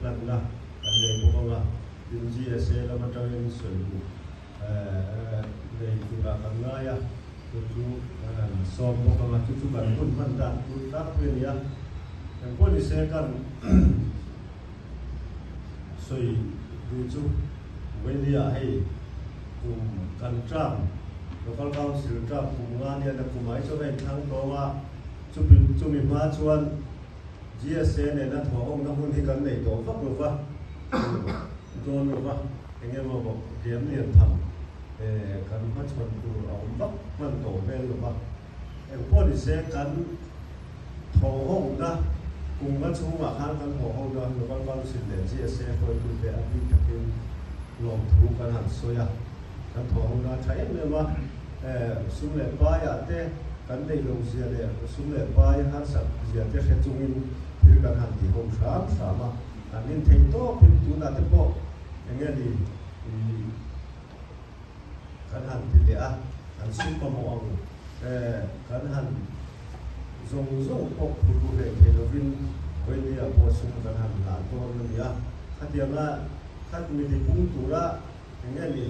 hlanna kan nei bawk ang a, tin GSA lam atangin sawi duh nei turah kan ngai a, chu chu kan han sawm bawk ang a, chu chu kan hun hman dan tur tlangpui a ni a. Engpawh ni se kan sawi duh chu Vawinia hei kum kan term Local Council term kum nga nia na kumah hi chuan a inthlang tawng a, chumi hma chuan GSA nena thawhawmna hun hi kan nei tawh vak lo va, dawn lo va, eng emaw bawk diam lian tham kan hmachhawn tur a awm vak hman tawh hmel lo va. Engpawh ni se kan thawhawmna kum nga chhungah khan kan thawhawmna Local Council leh GSA hruaitute a bik takin lawmthu kan han sawi a. Kan thawhawmna a tha em em a, sum leh paiah te kan neih loh zia leh sum leh pai harsat zia te hre chungin thil kan han ti ho hram hram a, an in theih tawpin tunah te pawh eng nge ni ih kan han ti leh a, kan sum mamawh ang kan han zawng zawng pawh phur ru hleh thei lovin Vawinia pawh sum kan han hlah dawn a ni a, khatianga khat mi tipung tura Eng nge ni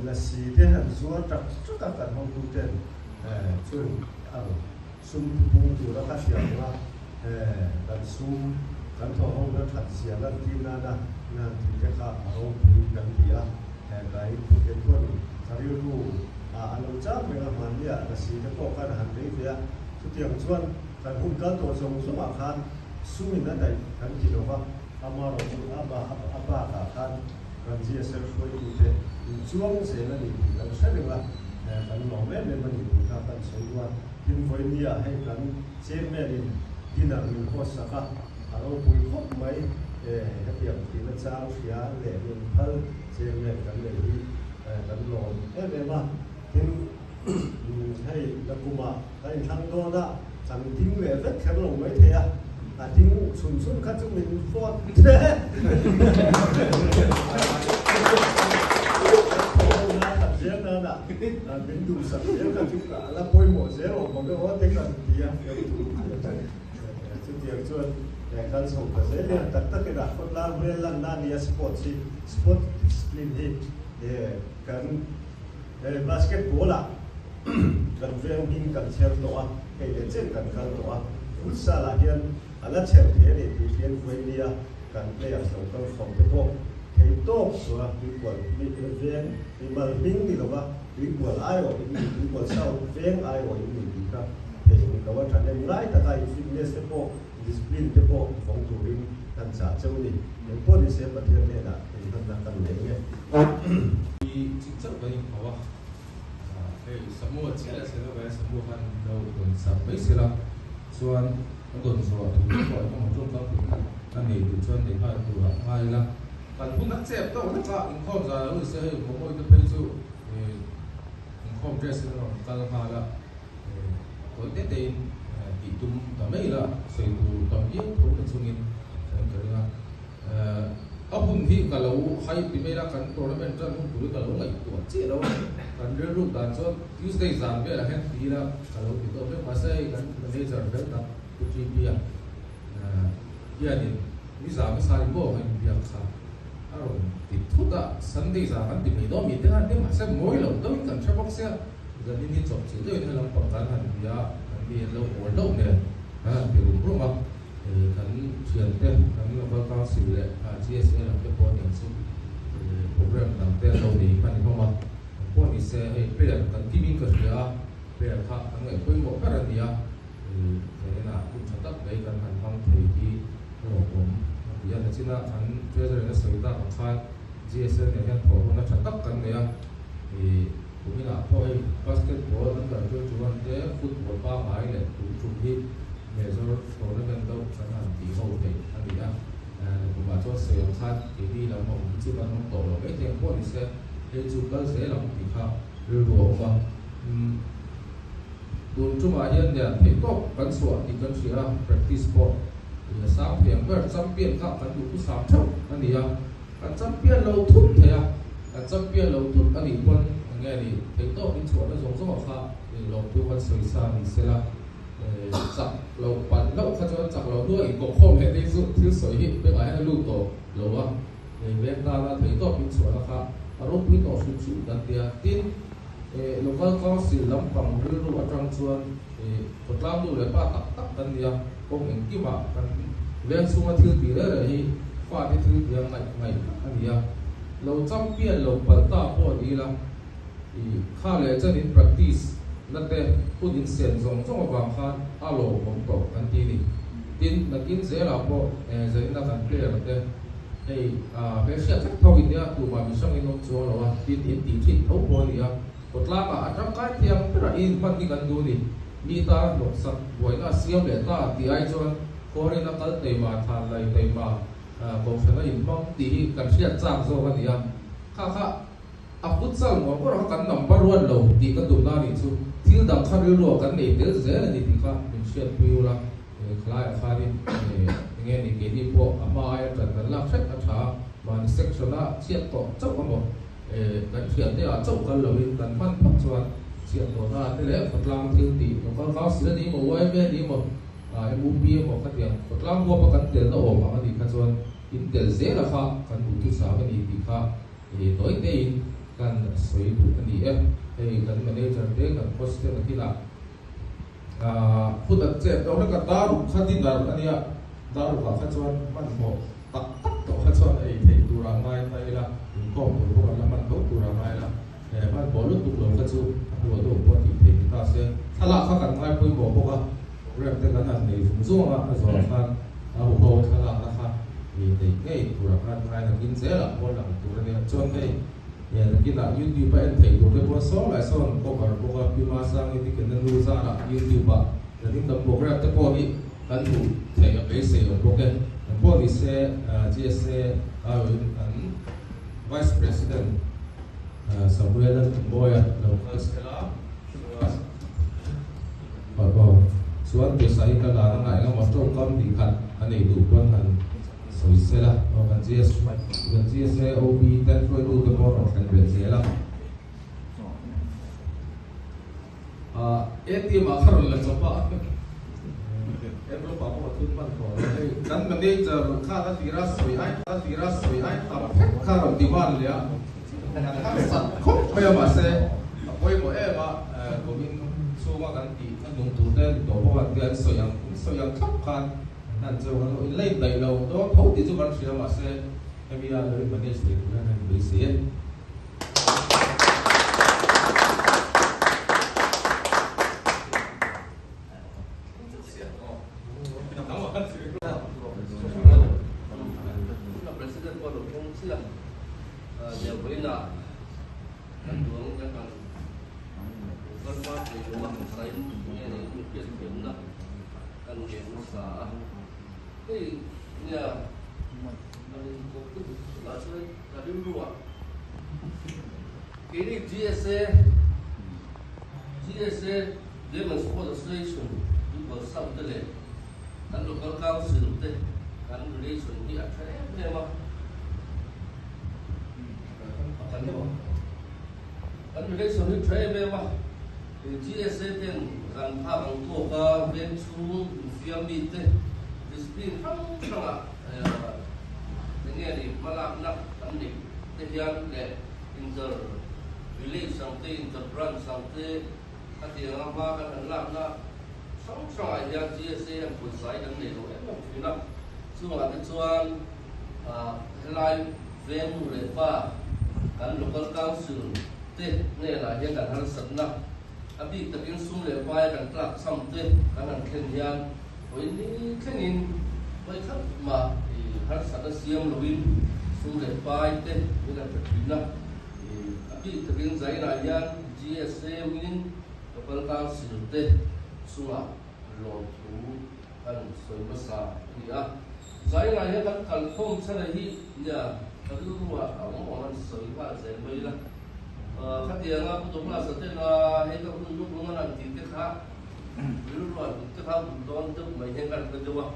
lasi te han zuar tak tak a kan hotu ten chung ang sum pupung tura ka hria ang a, kan sum kan thawh ho na that zia lan tir nana nan tih te kha a ropui kan ti a, kai kei chuan ka rilru ah a lo chang reng a, hmannia lasi te pawh khan a han lei ve a, chutiang chuan kan hun kal tawh zawng zawngah khan sumin a daih kan ti lo va. Amaherawhchu a a bakah khan kan GSL hruaitute inchuang zel a ni tih kan hre reng a, kan lawm em em a ni tih kha kan sawi duh a. Tin, vawinia hei kan chairman-in dinner min host sak a, a ropui khawp mai. Hetiang tihna chang hria leh min phal chairman kan nei hi kan lawm em em a. Tin, hei nakumah kan inthlang dawn a, kan ding leh vek kher lo mai thei a, a ding chhun chhun kha chu min vote te zel nana min duhsak zel kha chu a la pawimawh zel awm ang emaw te kan ti a, chutiang chuan kal chho ta zel hian tak takin a khawtlang hmel lanna a ni a, sports hi sport discipline hi kan He basketball ah kan veng hming kan chher tawh a, hei leh chen kan kal tawh a, futsal ah hian a la chher thei a ni tih hriat vuai nia kan players lo kal khawm te pawh thei tawp chua tuikual veng mimal hming ni lova tuikual aiawh in ni, tuikual south veng aiawh in ni tih kha thei ni lo a thahnem ngai taka in fitness te pawh discipline te pawh vawng turin kan chah cheu ni. Engpawh ni se Pathian hnenah inhmanna kan nei nge. I chik chauh kan inhau a, hei Samu a chiah leh che lo ve, Samu khan lo dawn sak mai se la, chuan a dawn zawh thu te pawh engemaw tawngkam pui khat a nei duh chuan nei nghal tur ah ngai ila. Kan hun a chep tawk hlek a, inkhawm zan lo ni se hei Mawmawii te phei chu inkhawm dress in a rawn kal nghal a, tawi te te in tih tum ta mai ila, sawi tur tam viau tho na chungin kan ka ring a. A hun hi ka lo hai ti mai la, kan tournament tan hun tur hi ka lo ngaihtuah chiah lo a, kan rilruk dan chuan Tuesday zan velah hian ti ila ka lo ti tawh mek mahse hei kan manager fel tak Pu TP a hianin nizan hmasa ni maw kan inbiak kha a rawn ti thut a, Sunday zan kan ti mai dawn mi te khan ti mahse mawi lo deuhin kan hre bawk sia, zanin hi chawp chilh deuhin helam pang kan han bia kan mi an lo awl hlauh nen kan han ti rum rum a. Kan thiante, kan Local Council leh GSA lam te pawh nen chu program dang te an lo nei hman hlawm a. Kan pawh ni se hei prayer kan kim in ka hria a, prayer kha kan ngaih pawimawh ber a ni a, zaninah hun tha tak mai kan han hmang thei hi a lawmawm a ti a. Nachina kan Treasury in a sawi tak ang khan GSA nen hian thawhhona tha tak kan nei a, kuminah pawh hei basketball under 21 te football pangngai leh tum tum hi Major tournament deuh kan han tih ho theih a ni a, kumah chuan sawi ang khan keini lam a awm hi chu kan awm tawh lo mai thei ang pawh ni se, hei chu kal zel ang tih kha rilru a awm a. Umm tun tumah hian nia theih tawk kan chhuah tih kan hria a, practice pawh a sang thei ang ber, champion kha kan duh thusam theuh a ni a, kan champion lo thut thei a, kan champion lo thut a nih pawn eng nge ni theih tawk in chhuahna zawng zawngah kha lawmthu kan sawi sa ni se la. Chak loh palh hlauh kha chuan chak loh hnua inkawhkhawm leh te chu thil sawi hi bengah hian a lut tawh lo a, veng tana thei tawp in chhuahna kha a ropui tawh hrim hrim kan ti a. Tin, Local Council lampang rilru atang chuan khawtlang nu leh pa tak tak kan ni a, kawng engkimah kan veng chhunga thil tih reh reh hi fate thil tih a ngaih ngaih tak a ni a. Lo champion lo palh ta pawh ni ila. I kha leh chen in practice na te hun in sen zawng zawng avang khan a lawmawm tawh kan ti ni. Tin, nakin zelah pawh zaina kan player te hei he hriat vek tho in nia tumah mi hrang in awm chuang lo a, tin in tih thin tho pawh a ni a, khawtlangah a tangkai thiang berah i inhman hi kan duh ni. Mi tan hlawksak buaina a siam leh ta tih ai chuan khuarin a kal teima than lai teima kohhran a inhmang tih hi kan hriat chak zawk a ni a, kha kha A futsal ngawr ngawr kha kan number one lo tih ka tum na nih chu thil dang kha rilruah kan nei tel zel a ni tih kha min hriatpui ula, khalaiah khanin enge ni keini pawh a hma aia ṭan kan lak hret a ṭha a, mahni section a chhiat tawh chauh emaw kan thiante ah chauh kal loin kan hman phawt chuan chhiat tawhna ah te leh khawtlang thil tih local council a ni emaw YMA a ni emaw MUP emaw khatiang khawtlang huapa kan telna awm ang a nih kha chuan in tel zel a kha kan duhthusam a ni tih kha Hei tawi teiin kan sawi duh a ni e. Hei kan manager te kan coach te nakinah phut an chet deuh hlek a, daruk kha dinner a nia, darukah kha chuan hmanhmawh tak tak tawh kha chuan ei theih turah ngai ta ila, inkawm tur pawh kan la hman tho turah ngai ila, hmanhmawh lutuk lo kha chu a hnuah deuh pawh tih theih ni ta se. Thlalak kha kan ngai pawimawh bawk a, program te kan han nei zung zung a, a zawhah khan a huho thlalakna kha Neih ngei tura khan ngai nakin zelah pawn lang tur a nia. Chuan hei nakinah YouTube a en theih tur te pawh sawn lai sawn cover bawk a, Pi Masangi te kenna nu zarah YouTube ah zanin kan program te pawh hi kan hmuh theih a beisei awm bawk e. Kan pawh ni se GSA aiawhin an Vice President Samuel Lalthunmawia lo kal sela chuan Chuan pawisa hi ka dan a ngaih emaw tawngkam tih khat a nei duh pawn han sawi sel a, aw kan GS kan GSA OB ten hruaitu te pawh rawn thlen belh zel a. ATM ah kha rawn la chawp a, envelope ah pawh a thun hman tawh lo. Hei kan manager khan a tira sawi ai a tira sawi ai tam vek kha rawn demand leh a, kan harsat khawp mai a mahse a pawimawh em a, kumin chhunga kan tih a nung tur te ni tawh bawk a tia an sawi ang an sawi ang thlap khan an han cheu kan lo inlei daih lo dawn tho tih chu kan hria mahse hemi a lo in manage thei tur hian an inbeisei e. President pawh lo tawng chiah Lianpuiinah kan duang kan han kalhma thei lo a, sain nge nei in hriat thiamna kan ngen nasa a. Hei nia kan inkawp te dik takah chuan ka rilru ah keini GSA GSA Game and Sport Association Football Sub te leh kan Local Council te kan relation hi a tha em em a. Kan relation hi tha em em a, GSA ten kan phak ang tawk a, veng chhung infiam mi te discipline hrang hrangah eng nge ni hmalakna kan neih te hian leh inter village ang te, inter branch ang te a tianga hma kan han lakna hrang hrangah hian GSA hian pawisa hi kan nei lo em em thin a, chungah te chuan Helai veng nu leh pa kan Local Council te hnenah hian kan harsatna a bik takin sum leh paia kan tlak cham te kan han thlen hian vawi ni thlengin vawi khat mah harsatna siam loin sum leh pai te min han pe thin a. A bik takin Zainah hian GSA win Local Council te chungah lawmthu kan sawi hmasa a ni a. Zainah hian kan kalkhawm chhan hi nia ka rilruah a awm awm an sawi nghal zel mai ila. Khatianga Pu Douglas a tena hei ka hun luk lung an han tih te kha rilruah duk te kha duh dawn deuh mai hian kan hre deuh a.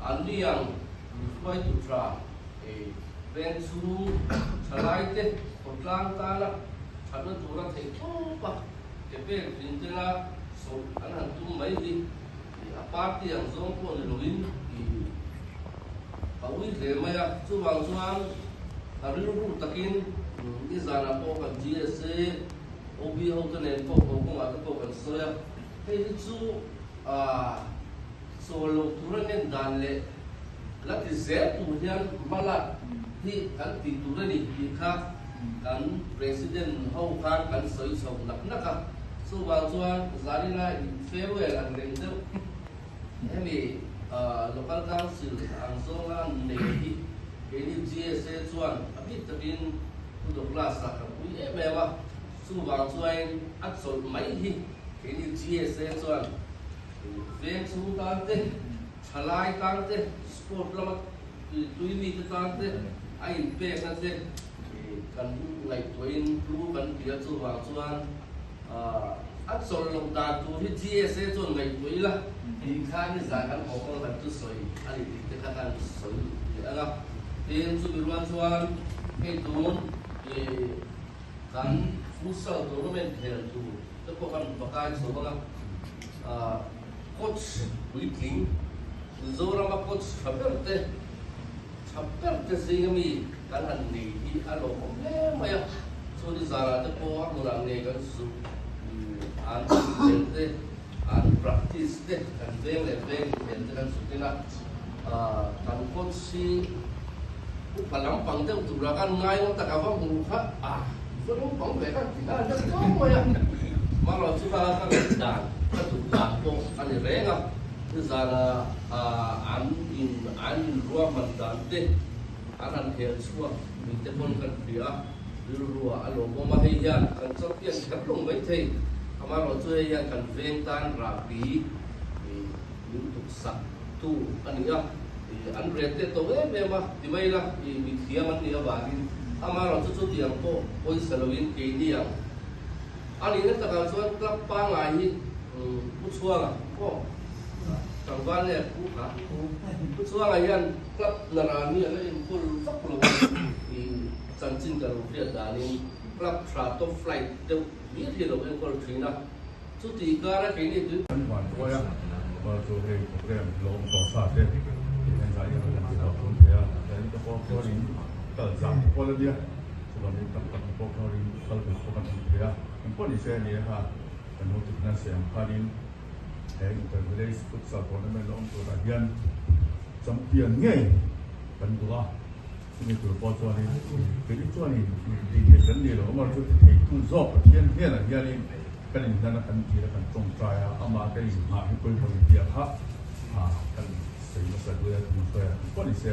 An ni ang mi hruaitu tha veng chhung thalai te khawtlang tana thatna tura theih tawp a ke pek thin tena sawh an han tum mai hi. A party ang zawng pawh ni loin ka ui hle mai a, chuvang chuan ka rilru takin nizanah pawh kan GSA, OB ho te nen pawh haw kawngah te pawh kan sawi a, hei hi chu chawl loh tura ngen dan leh la ti zel tur hian hmalak hi kan tih tur a ni tih kha kan President ho khan kan sawi chho nak nak a. Chuvang chuan Zarina in farewell ang reng deuh hemi Local Council ang zawnga nei hi keini GSA chuan a bik takin Pu Douglas-a kan pui em em a, chuvang chuain a chawlh mai hi keini GSA chuan veng chhung tan te, thalai tan te, sport lama tui mite tan te a inpekna te kan ngaihtuahin hlu kan ti a, chuvang chuan A chawlh loh dan tur hi GSA chuan ngaihtuah ila tih kha nizan kan haw kawng kan thusawi a ni tih te kha kan sawi leh ang a. Tin, chumi rual chuan hei tun ih kan futsal tournament khel tur te pawh kan pakai chho ang a. Coach puitling, Mizorama coach tha ber te, tha ber te zinga mi kan han nei hi a lawmawm hle mai a, chu ni zanah te pawh a hmunah ngei kan zuk an inkhel te, an practice te, kan veng leh veng inkhel te kan zuk in a, kan coach hi upa lampang deuh tura kan ngai ngawt a, ka va hmu kha a va naupang ve kha ti nghal deuh tawp mai a, marawh chu kha ka ngaihdan ka duh dan pawh a ni reng a. Nizana an in an inruahman dan te an han hel chhuak mi te pawn kan hria a, rilru ah a lawmawm a, hei hian kan champion kher lo mai thei, amaherawh chu hei hian kan veng tan rahbi min tuk sak tu a ni a, an ret te to em em a ti mai ila mi thiam an nih avangin amaherawh chu chutiang pawh pawisa loin keini ang A nihna takah chuan club pangngai hi Pu Chhuanga aw tlangval nge Pu kha Pu Chhuanga hian club naran hi a la enkawl vak lo a i chanchin ka lo hriat danin club tha top flight deuh hlir hi a lo enkawl thin a chuti kara keini tui Kan van kuai a, bal chu hei program lo awm tawh sa te tih hian zah hian kan ti tawh thung thei a, chuan ka pawh chuanin kal zah te pawh la nia. Chuvangin tak tak pawh kharin kal ve pawh kan awm thei a, engpawh ni se a ni a kha kan ho tukna siam khanin he Inter Village Futsal Tournament la awm turah hian champion ngei kan duh a, chumi tur pawh chuanin keini chuanin tih theih kan ni lo, amaherawhchu ti theitu zawk Pathian hnenah hianin kan inhlan a kan tir a kan tawngtai a, amah kan inhah hi pawimawh inpiah kha kan sawi nasa duai a thumhruai a engpawh ni se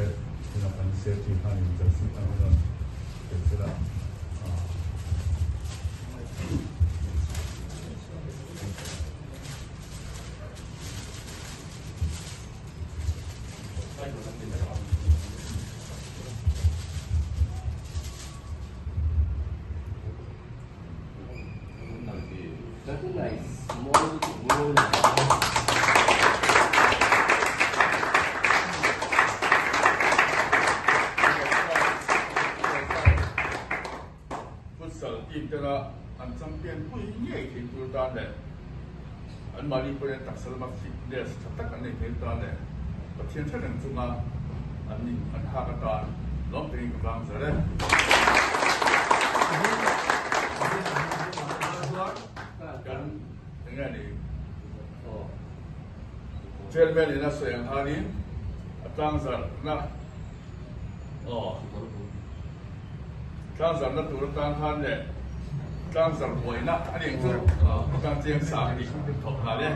tunah kan safety khanin jersey ang a rawn Hei chu lah Futsal team tena an champion pui ngei thei tur tan leh anmahni pawhin an taksa lama fitness tha tak an nei thei tan leh Pathian hre reng chunga an in an hak atan lawm takin ka tlang zel e. Kan enge ni Chairman in a sawi ang khanin a tlangzarhna aw tlangzarhna tur atan khan leh tlangzarh buaina a ni ang chu tlang chiang sa a ni thawk nghal e.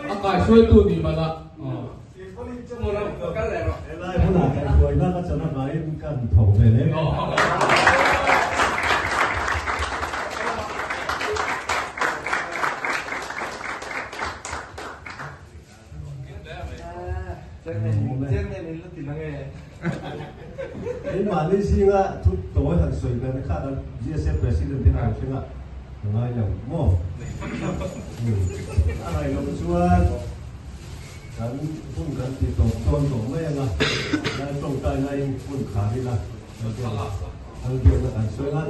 A kaihruaitu ni mana. Helai hmunah kaihhruaina ka chan avangin kan tho ve leh. Keimahni zinga thu tawi han sawi dan kha kan GSA President hian a lo thleng a, ka ngai lo maw? A ngaih loh chuan kan hun kan ti tawp tawn tawh mai ang a, lai tawngtaina in hun khar ila, kan biakna kan sawi nga.